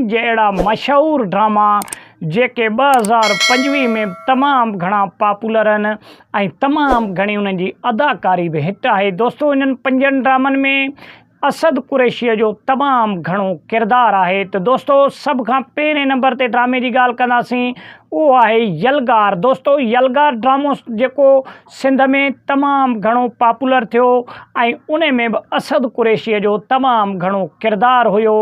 پنج اهڙا مشهور ڊراما جيڪي 2025 ۾ تمام گهڻا پاپولر آهن ۽ تمام گهڻي انهن جي اداڪاري به هٽ آهي. دوستو انهن پنجن ڊرامن ۾ اسد قريشيء جو تمام گهڻو ڪردار آهي ته دوستو سڀ کان پهرين نمبر تي ڊرامي جي ڳالهه ڪنداسين اهو آهي يلغار. دوستو يلغار ڊرامو جيڪو سنڌ ۾ تمام گهڻو پاپولر ٿيو ۽ ان ۾ به اسد قريشيء جو تمام گهڻو ڪردار هيو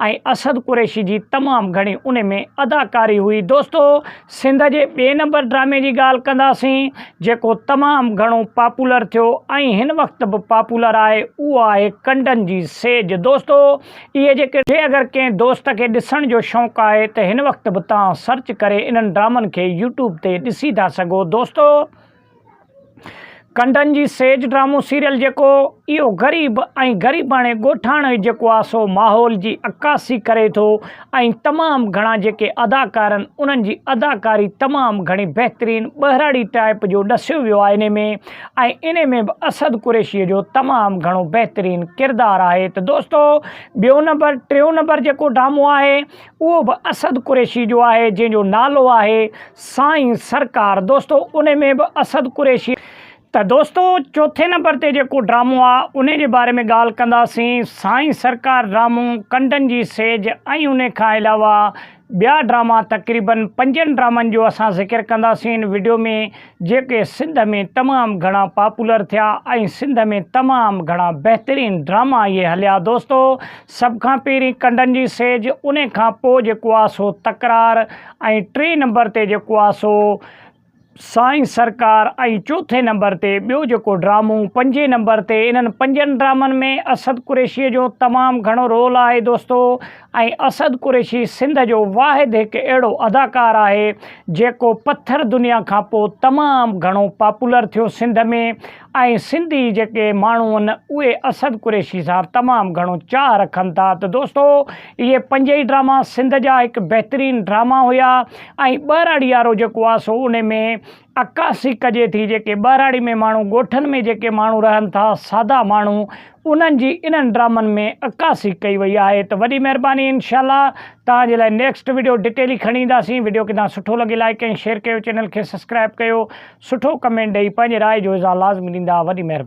۽ اسد قريشي جي تمام گهڻي ان ۾ اداڪاري هئي. دوستو سنڌ جي ٻئي نمبر ڊرامي جي ڳالهه ڪنداسين جيڪو تمام گهڻو پاپولر ٿيو ۽ هن وقت به پاپولر آهي اهو آهي ڪنڊن جي سيج. دوستو اهي جيڪي جي اگر ڪنهن دوست کي ڏسڻ جو شوق آهي ته هن وقت به توهان سرچ ڪري انهن ڊرامن کي يوٽيوب تي ڏسي ٿا سگهو. دوستو ڪنڊن جي سيج ڊرامو سيريل جيڪو اهو غريب ۽ غريباڻي ڳوٺاڻي جيڪو آ سو ماحول جي عڪاسي ڪري ٿو ۽ تمام گهڻا جيڪي اداڪار آهن انهن جي اداڪاري تمام گهڻي بهترين ٻهراڙي ٽائپ جو ڏسيو ويو آهي انهي ۾ ۽ انهي ۾ به اسد قريشي جو تمام گهڻو بهترين ڪردار آهي ته دوستو ٻيو نمبر ٽيون نمبر جيڪو ڊرامو آهي اهو به اسد قريشي جو آهي جنهن جو نالو آهي سائين سرڪار دوستو انهي ۾ به اسد قريشي. ته دوستو چوٿين نمبر تي جيڪو ڊرامو آ انهي جي باري ۾ ڳالهه ڪنداسين سائين سرڪار ڊرامو ڪنڊن جي سيج ۽ انهي کان علاوه ٻيا ڊراما تقريبن پنجن ڊرامن جو اسان ذڪر ڪنداسين وڊيو ۾ جيڪي سنڌ ۾ تمام گهڻا پاپولر ٿيا ۽ سنڌ ۾ تمام گهڻا بهترين ڊراما اهي هليا دوستو سڀ کان پهرين ڪنڊن جي سيج انهي کان پوء جيڪو آ سو تڪرار ۽ ٽئين نمبر تي جيڪو آ سو سائين سرڪار ۽ چوٿين نمبر تي ٻيو جيڪو ڊرامو پنجين نمبر تي انهن پنجن ڊرامن ۾ اسد قريشيء جو تمام گهڻو رول آهي دوستو ۽ اسد قريشي سنڌ جو واحد هڪ اهڙو اداڪار آهي جيڪو پٿر دنيا کان پوء تمام گهڻو پاپولر ٿيو سنڌ ۾ ۽ سنڌي جيڪي ماڻهو آهن اهي اسد قريشي سان تمام گهڻو چاهه رکن ٿا ته دوستو اهي پنجئي ڊراما سنڌ جا هڪ بهترين ڊراما هيا ۽ ٻهراڙي وارو جيڪو آهي سو ان ۾ عڪاسي ڪجي ٿي جيڪي ٻهراڙي ۾ ماڻهو ڳوٺن ۾ جيڪي ماڻهو رهن ٿا سادا ماڻهو انهن جي انهن ڊرامن ۾ عڪاسي ڪئي وئي آهي ته وڏي مهرباني انشاء الله توهان جي لاء نيڪسٽ وڊيو ڊٽيلي کڻي اينداسين وڊيو ڪٿان سٺو لڳي لائڪ ۽ شيئر ڪيو چينل کي سبسڪرائب ڪيو سٺو ڪمينٽ ڏئي پنهنجي راء جو اظهار لازمي ڏيندا وڏي مهرباني.